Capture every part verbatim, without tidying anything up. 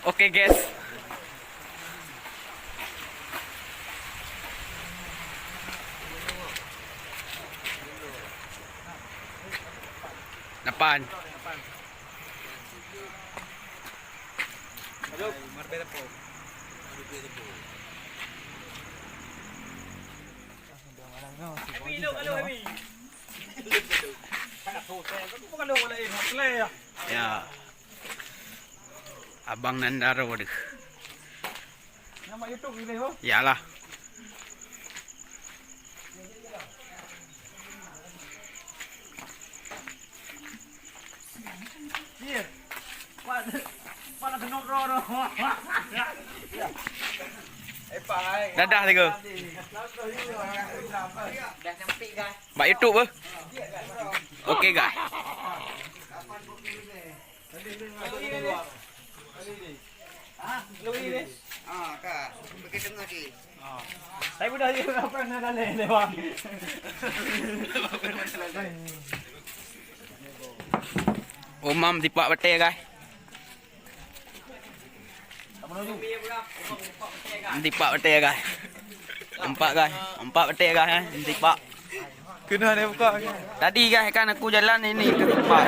Oke, guys. Depan. Ya. Abang Nandaro deh. Nama YouTube ni, Bang? Yalah. Iya. Pak, Pak nak kena bro tu. Dadah, Tigo. Dah sempit, guys. Bak YouTube, eh? Oke, guys. Umam tipak batèe, guys. Tipak batèe, guys. Empat, guys. Empat batèe, guys, eh. Tipak. Kena dia buka. Tadi, guys, kan aku jalan ini ke tipak.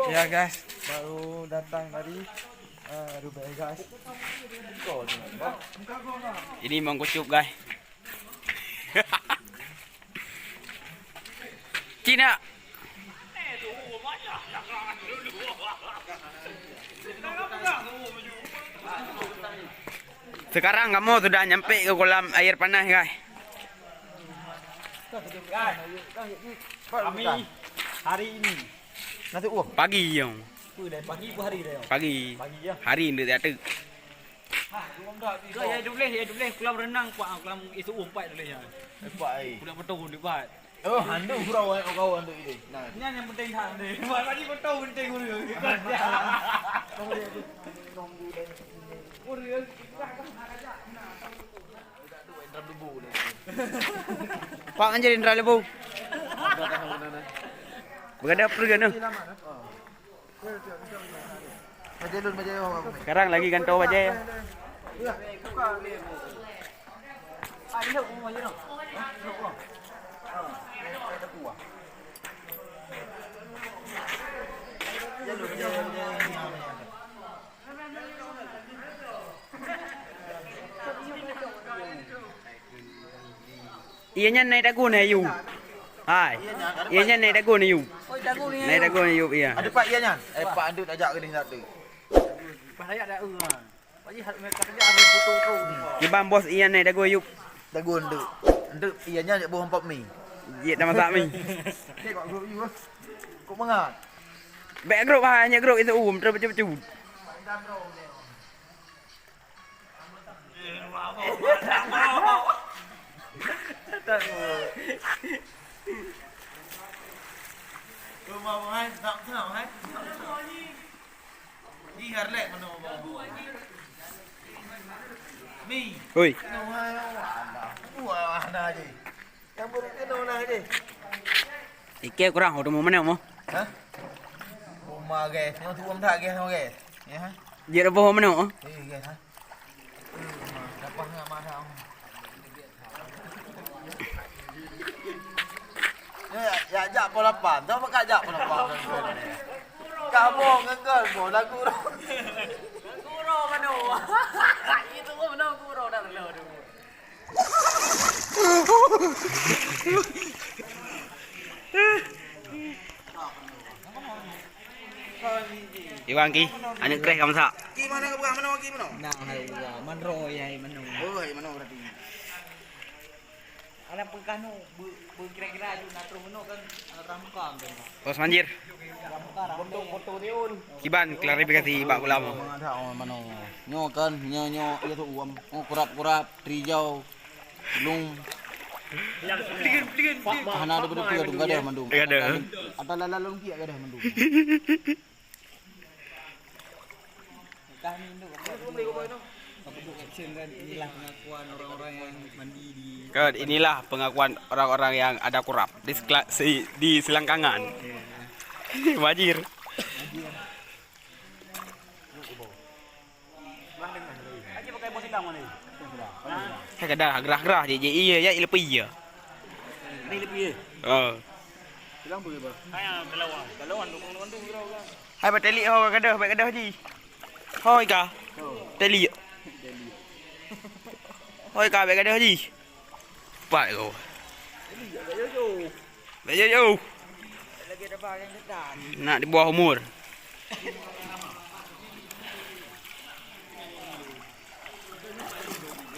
Ya, guys, baru datang dari, eh, Dubai, guys. Ini Mang Kucup, guys. Cina. Sekarang kamu sudah nyampe ke kolam air panas, guys. Kami hari ini. Pagi, yang. Pagi. Pagi, ya. Hari ini tak ada. Ka, ya, duleh, ya, duleh, kolam renang, Pak, kolam itu umpat duleh, ya. Umpat, eh. Budak betul, lebat. Oh, handu surau, eh, kau handu ini. Nah. Nyan yang penting tak, deh. Buat tadi betul penting, urus. Urus. Pak, anjir, Indra Lebu. Berada apa, kan? Sekarang lagi kantô bajèe. Iya nyan nai dagu nai yu. Hai. Iya nyan nai dagu nai yu. Oh, dagu ni. Nai dagu nai yu, iya. Ada pak iya nyan. Eh, pak andut ajak ke ni satu. Pas ayat dah, uh, ha. Pak Ji, hal mereka kerja, ada foto-foto. Kiban bos iya nai dagu yu. Dagu andut. Andut iya nyan jak boh empat mi. Iya dah masak mi. Cek pak grup yu. Kok mangat? Baik grup ha, hanya grup itu um terus baca-baca. Hui. Ikei kurang, udah mau mana, mau? Hah? Rumah, guys. Nyoe tu rumah tak, guys, nyoe, guys. Ya, ha? Dia dah boh mana, oh? Eh, guys, ha? Eh, rumah. Dapat nggak marah, oh? Ya, ya, jak pukul lapan. Tahu tak jak pukul lapan? Kamu ngegal, boh, lagu. Guru mana? Itu pun mana guru dah, dah, dah. Iwan ki, aneuk kreh ka masak. Ki mana ka peugah, mana ki mana? Nah, hai uwa, manro ya, hai mano. Oh, hai mano berarti. Alah peugah nu, be-, be-, kira-kira aju na troh mano kan, alah ramukam kan. Bos Manjir. Ramukam, ramukam. Foto-foto ni un. Kiban klarifikasi bak ulama. Mana ada orang mano. Nyo kan, nyo, nyo, ya tu uam. Oh, kurap-kurap, trijau. Belum. Hana ada betul tu gadah mandum. Gadah. Atau lalu lagi gadah mandum. Inilah pengakuan orang-orang yang mandi di. Kan, inilah pengakuan orang-orang yang ada kurap di sekela-, si-, di selangkangan. Wajir. Hai kada gerah-gerah je, je iya, ya leupie iya. Ni leupie. Oh. Hai Bang Telik ho gadoh, baik gadoh ji. Hoi ka. Telik. Hoi ka, baik gadoh ji. Pat ko. Baik gadoh. Nak di bawah umur.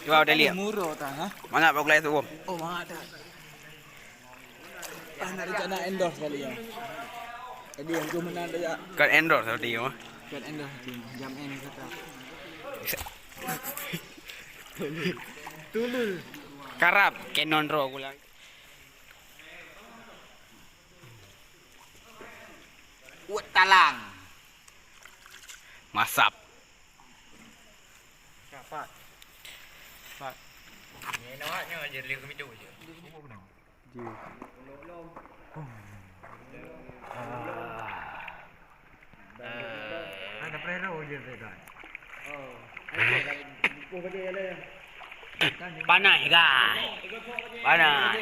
Cuba Telik. Murah tak, ha? Mana Pak Gulai tu? Oh, mana tak? Ah, nak rencana endorse kali ya. Jadi yang tu menang dia. Kan endorse tadi ya. Kan endorse tadi. Jam N kata. Tulul. Karab Canon Raw ulang. Uet talang. Masap. Pat. Pat. Ni nak nyoe je leh kemitu je. Ada prero je tu kan. Panas kan? Panas.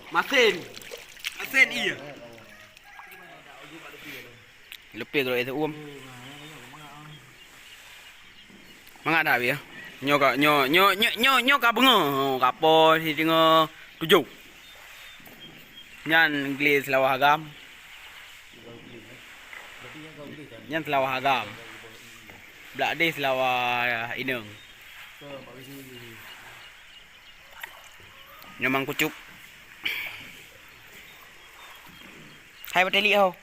Masin. Masin iya. Leupie droe teuuem. Mangat dah, Abi, ya? Nyoe ka, nyoe, nyoe, nyoe, nyoe, nyoe ka beungoh, ka po si teungoh tujoh. Nyan gleh seulawa agam. Nyan seulawa agam. Blak deh seulawa inong. Nyoe mang kucup. Hai Bang Telik ho.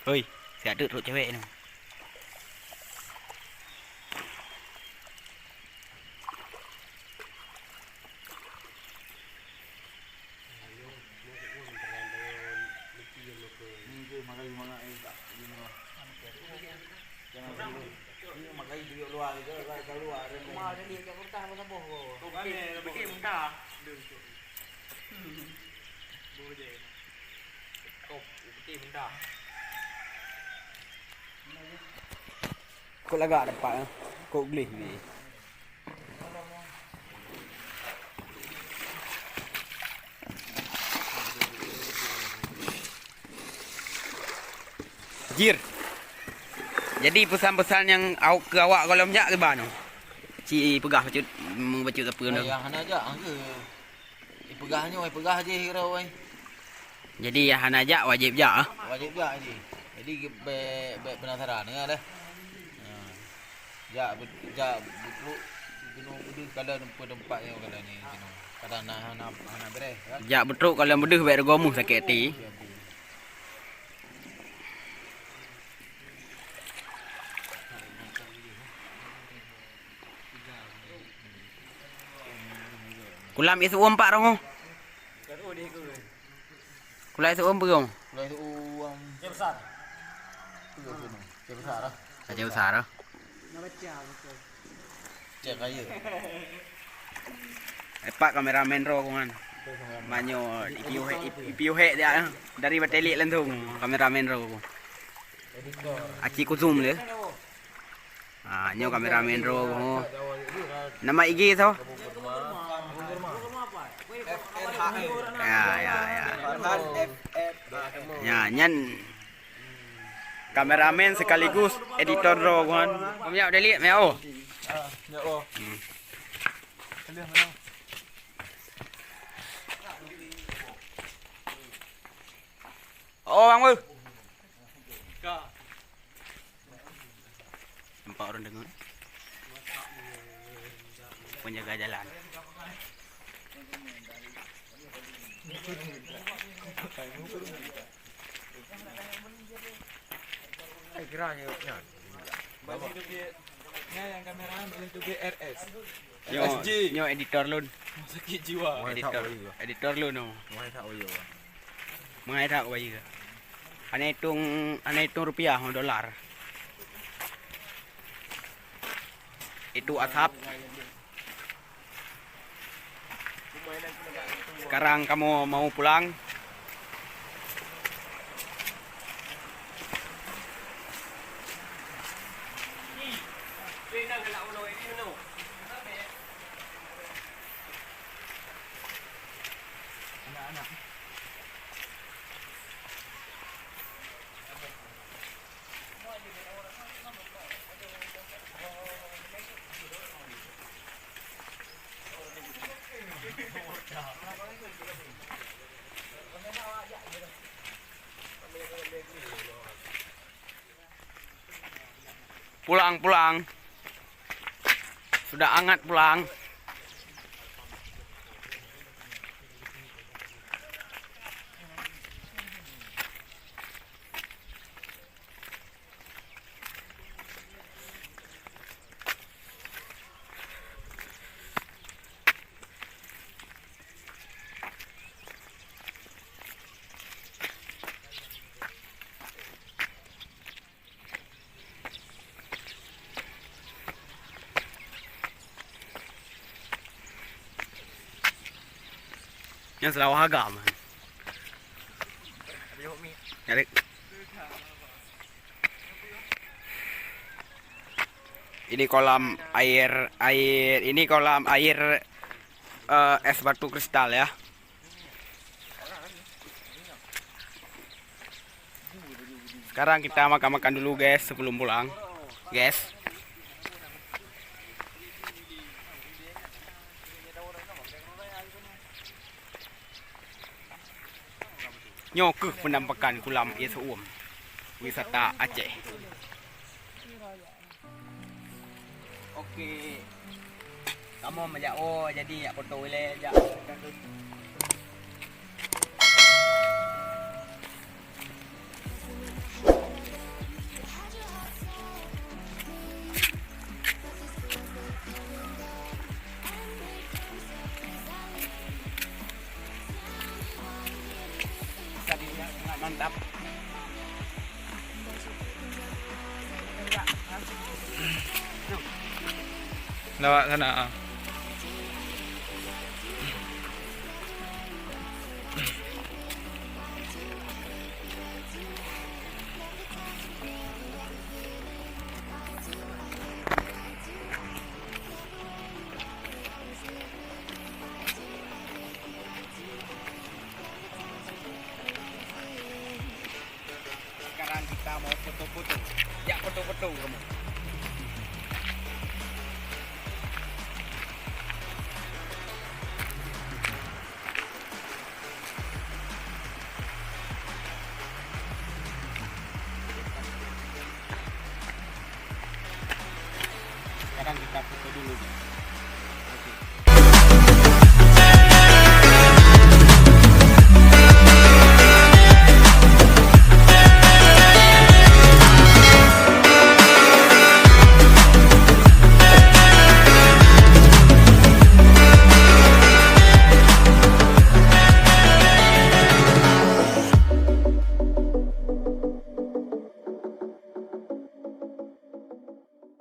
Hoi, siat deuek trok cewek ni. Kok lagak dapat, eh? Kok gleh ni. Jir. Jadi peusan-peusan nyang awak keu awak gohlom jak kiban? Ci peugah bacut, bacut sapeue nyoe. Ayah hana jak, angke. Ipeugah nyoe, ipeugah jih kira wai. Jadi nyang hana jak wajéb jak ah. Wajéb jak jih. Jadi bèk, bèk penasaran ya deh. Ha. Jak, jak beutôi keunoe beudeuh kala nempeue teumpat nyoe kala ni keunoe. Kadang na hana, hana beureh kan. Jak beutôi kala beudeuh bèk rugoe meuh sakét até. Kulam isu empat rongo. Kulai seuuem peue? Kulai seuuem. Cek besar. Cek besar lah. Cek besar lah. Cek kaya. Epak kameramen ro kongan. Manyo ipiuhek, ipiuhek dia dari Batelek langsung kameramen ro. Aci kusum le. Ah, nyoe kameramen ro ho. Nama I G soe? Ya, ya, ya. Ya, nyan kameramen sekaligus editor ro kan. Om ya udah lihat ya oh. Oh, bang, bang. Nampak orang dengar. Penjaga jalan. Saya kira hanya, ya. Yang kamera boleh tu B R S. Nyoe, S J. Nyoe editor lôn. Sakit jiwa. Editor. Editor lôn, oh. Wahai tak wayah. Meuhai that bayeue. Hana itong, hana itong rupiah, dolar. Itu asap. Sekarang kamoe mau pulang. Pulang, pulang. Sudah angat pulang. Nyan Seulawah Agam. Jadi, ini kolam air, air, ini kolam air, eh, es batu kristal ya. Sekarang kita makan-makan dulu, guys, sebelum pulang, guys. Nyoe keuh penampakan Kulam Ie Seu-uem, wisata Aceh. Oke. Kamoe meujak, oh, jadi jak foto ilèe, jak. Tadi sangat mantap. Lewat sana, ah. Sekarang kita mau foto-foto. Jak foto-foto kamoe. Sekarang kita foto dulu, guys.